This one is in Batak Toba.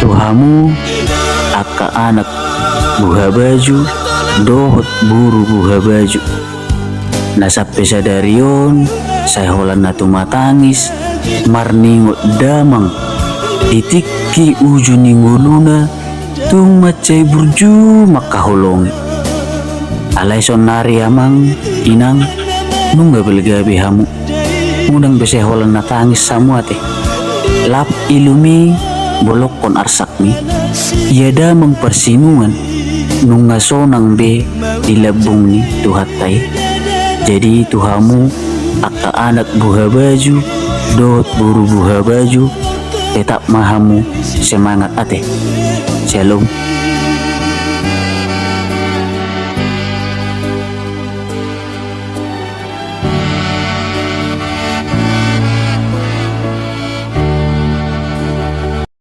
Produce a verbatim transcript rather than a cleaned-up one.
Tu hamu angka anak buhabaju dohot boru buhabaju, na sampe sadari on sai holan na tumatangis marningot damang di tingki uju ni ngoluna, tung mansai burju mangkaholongi. Alai saonnari amang, inang, nunga balga be hamu. Unang be sai holan na tangis hamu ate. Lap ilumi bolongkon arsakmi. Ia damang parsinuan nunga sonang be di lambung ni Tuhanta i. Jadi tu hamu angka anak buhabaju dohot boru buhabaju, tetap ma hamu semangat ate. Shalom.